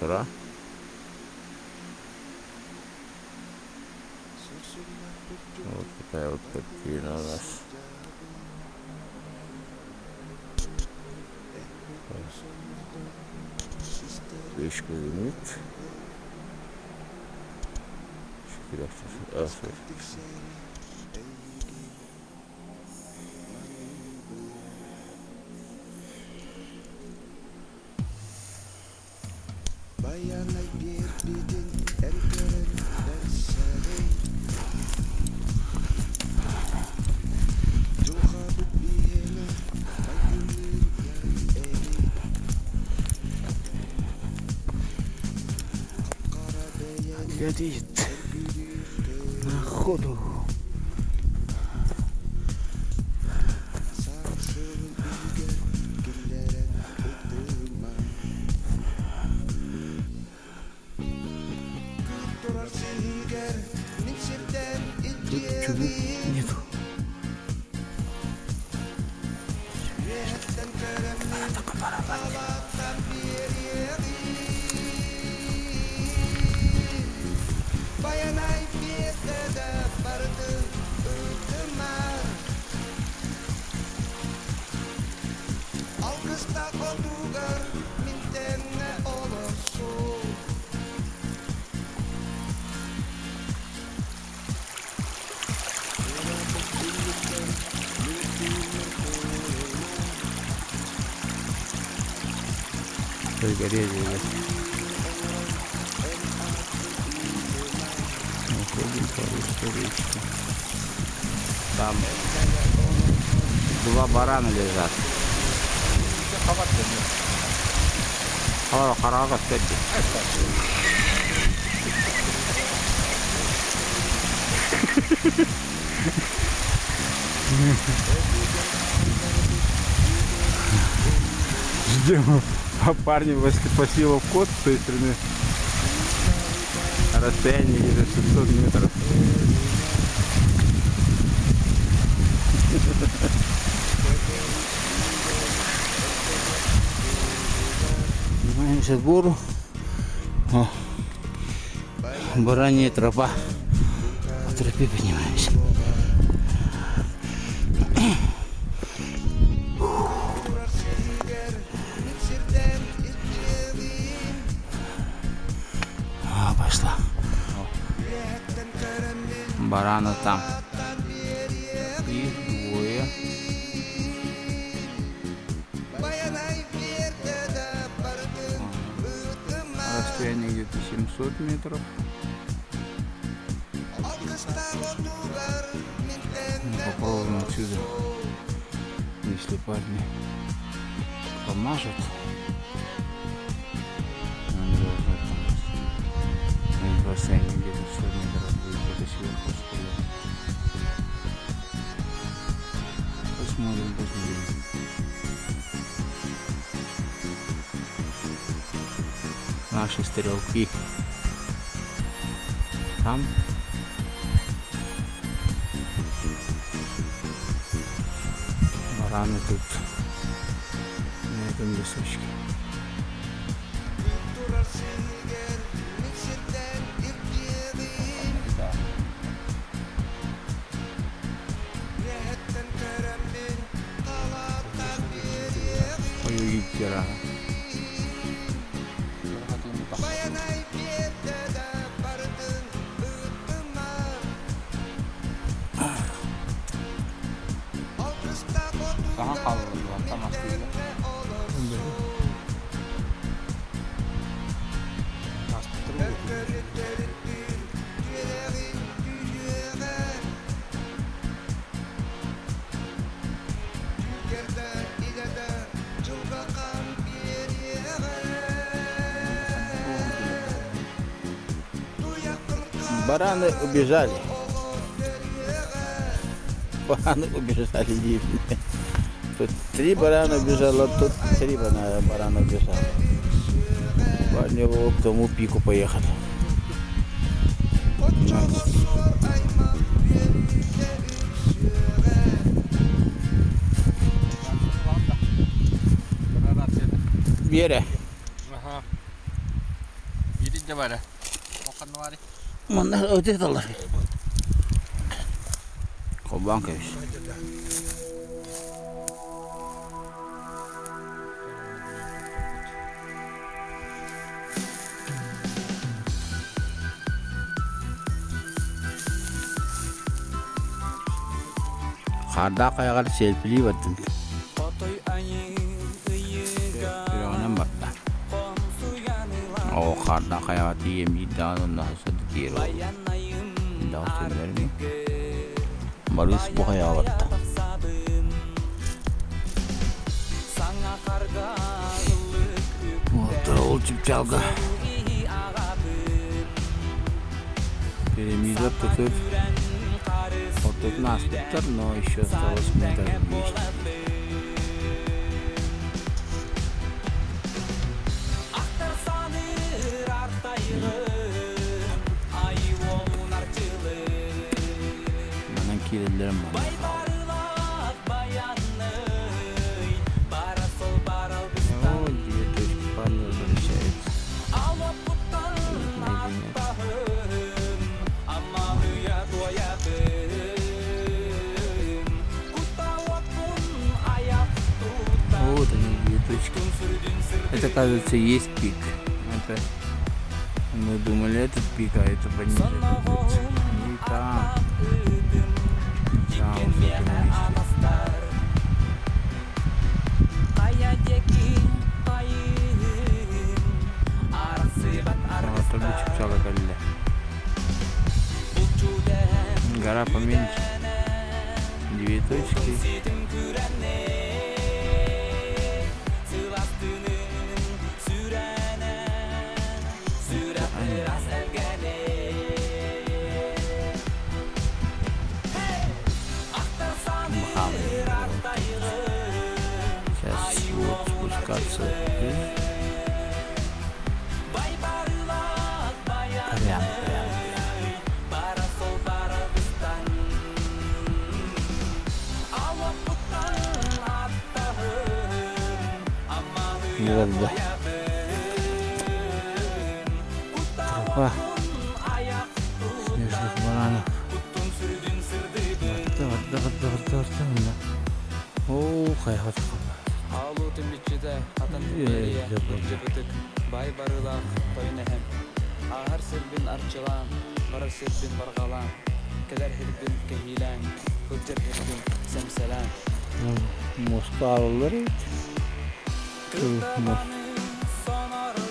Олорбуттара. Вот такая вот картина у нас. Речка лимит. Байанай биэрбитин эн көрөн бэрсэҕин Дьылҕабыт биһиэнэ майгынныырга эбит Хап-хара бэйэни Глядит эргилиир на ходу. Саас сылын иһигэр киллэрэн ытыма Турар сиһигэр мин сиртэн Тут чубук илдьиэҕим нету. Үөһэттэн көрөммүн талааттан биэриэҕим Байанай биэрдэ да барытын ытыма Алгыстаах отугар мин тэҥҥэ олорсуу Ырааппыт түннүктэн мин түүннэр турума Пригорели. Айыы оҥорон эн ааккын ыытыма Уходим по русской речке. Там Эн бэйэ олорбут два барана лежат. Хараҕа көстөр дии. Ждем. Парни посила вход с той стороны. Расстояние где-то 600 метров. Поднимаемся в гору. О, баранья тропа. По тропе поднимаемся. Турар сиһигэр мин сиртэн илдьиэҕим А, пошла. Үөһэттэн көрөммүн Барана там. талааттан биэриэҕим Их двое. Байанай биэрдэ да барытын ытыма Расстояние где-то 700 метров. Алгыстаах отугар мин тэҥҥэ Попробуем отсюда. олорсуу Если парни помажут, они должны помочь. На расстояние где-то 100 метров будет где-то сверху стрелять. Посмотрим, посмотрим. Наши стрелки там. Бараны тут на этом лесочке. Турар сиһигэр мин сиртэн илдьиэҕим Да. Үөһэттэн көрөммүн талааттан биэриэҕим Ой, Байанай биэрдэ да барытын ытыма Алгыстаах Саҥа отугар хаалларыллан мин тамастыыга тэҥҥэ олорсуу Өркөрү төрүттүүр түөрэҕин түһүөҕэ Түүкэр да илэ да дьылга хаан биэриэҕэ Туйаххын Бараны хаатара убежали. оҕо төрүөҕэ Бараны убежали. Тут три барана убежало, Оччоҕо тут суор три аймах барана убежало. үөрүүтэ үксүөҕэ Парни вот к тому пику поехали. Оччоҕо суор аймах үөрүүтэ үксүөҕэ Биэрэ. Аха. Бара. Манна өтө талар. Холбоон кэбис. Хаардаах хайаҕар сиэлпилии бардым. Үрэҕинэн барда. Оо, хаардаах хайаҕа тиийэн биир даҕаны онно сырдык тиийэр буоллум. Даҕа төннөрүм. Барыыс бу хайаҕа барда. Уолаттар ол чыпчаалга Пирамида ортотугар ортотун ааспыттар, но еще осталось метров 200. Манан киирэллэрин манна хаалла. О, две точки парни возвращаются. Или нет? Вот они, две точки. Это, кажется, есть пик. Это мы думали, этот пик, а это пониже находится. И там. Там, вот в этом месте. Торбу чыпчаала кэллэ. Гора поменьше. Две точки. Это они. Сейчас будут спускаться. Прям, прям, прям. Буолла. Тропа снежных баранов. Барда, барда, барда, барда, барда. Мына. Оо, хайа Хаалуу түмүччүтэ хатан империя ырдьыбытык бай барыылаах тойон эһэм ааһар сирбин арчылаан, барар сирбин барҕалаан, кэлэр сирбин кэһиилээн, сылдьар сирбин сэмсэлээн. Муоста аалаллар эбит.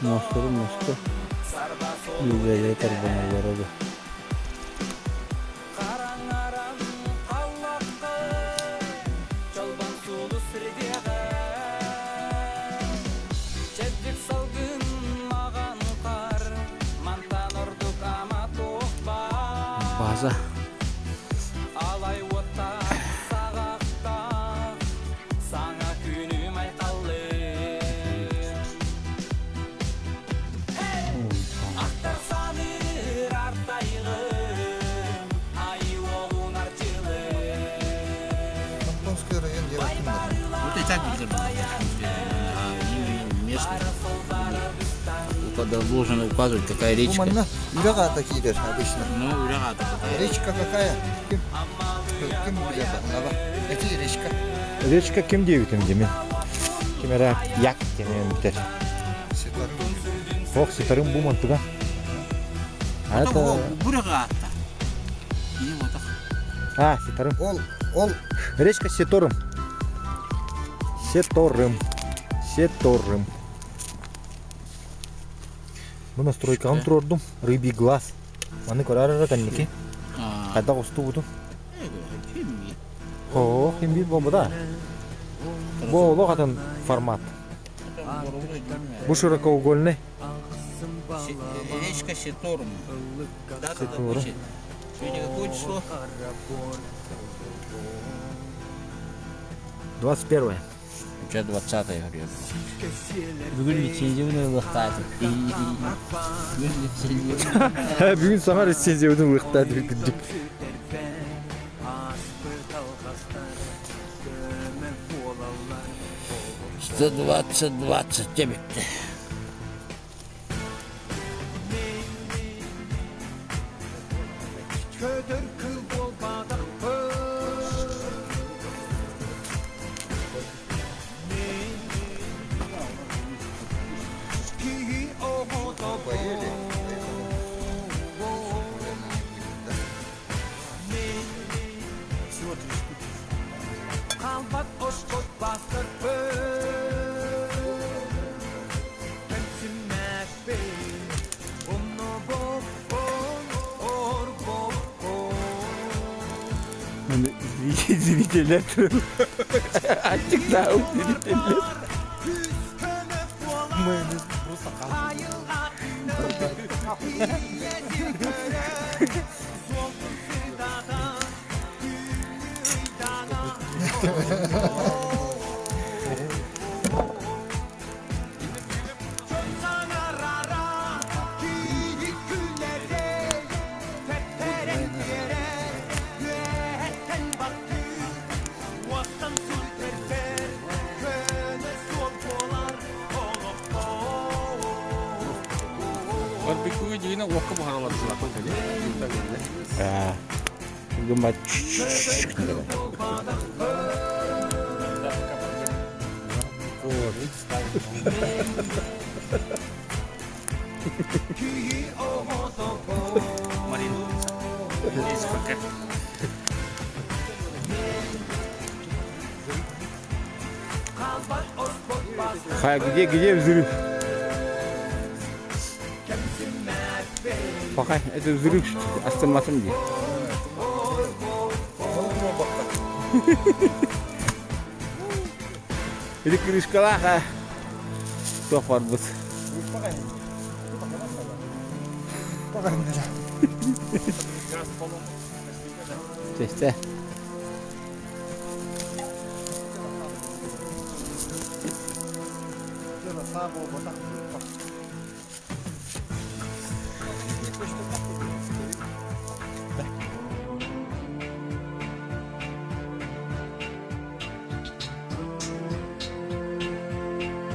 Муостары муоста үлэлэрэ тарбаналлара да. Хараҥаран халлаххын, чолбон сулус сирдиэҕэ. Чэбдик салгын маҕан хаар, мантан ордук ама туох баар. База. Алай уоттаах саҕахтаах, саҥа күнүм айхаллыы. Ахтар саныыр артайгым, ай уолун арчылыы. Томпонский район делать. Вот и так местный. Должен указывать, какая речка. Манна үрэх аата киирэр обычно. Ну, үрэх аата какая. Речка какая? Ким? Ким билэр баҕа? Эти речка. Речка ким диэбитим димин. Ким эрэ як диэн бүтэр. Ситарым. Ох, ситарым бу мантыга. А это... Бу үрэх аата. Кини вот А, ситарым. Ол, ол Речка Ситорым. Сеторым. Сеторым. Бу настройкаҕын туруордум. Рыбий глаз. Маны көрөр кэнники. Хайдах устубутун. Оо, ким буолбута. Бу олох атын формат. Бу широкоугольный. Речка Ситорум. Дата Ситорум. Сегодня какое число? 21. Сейчас 20 говорю. Бүгүн лицензияны ылыахтаатым. Бүгүн лицензияны. Бүгүн саҥа лицензиябытын ылыахтаат кырдьык. 120 20 дебитти. Көтөр кыл буолбатахпын Киһи оҕотобун Хаалбат оспот бастарбын Кэмсиммэппин Умнубуппун орбоппун Зрителер Аччыктаабыт зрителлэр. Просто Барбекюга дьиҥинэ уокка буһараллар Гыммат. Ха, где, где взрыв? Пока это взрыв автоматом где? Или крышкалаах а туох барбыт. Чэстэ.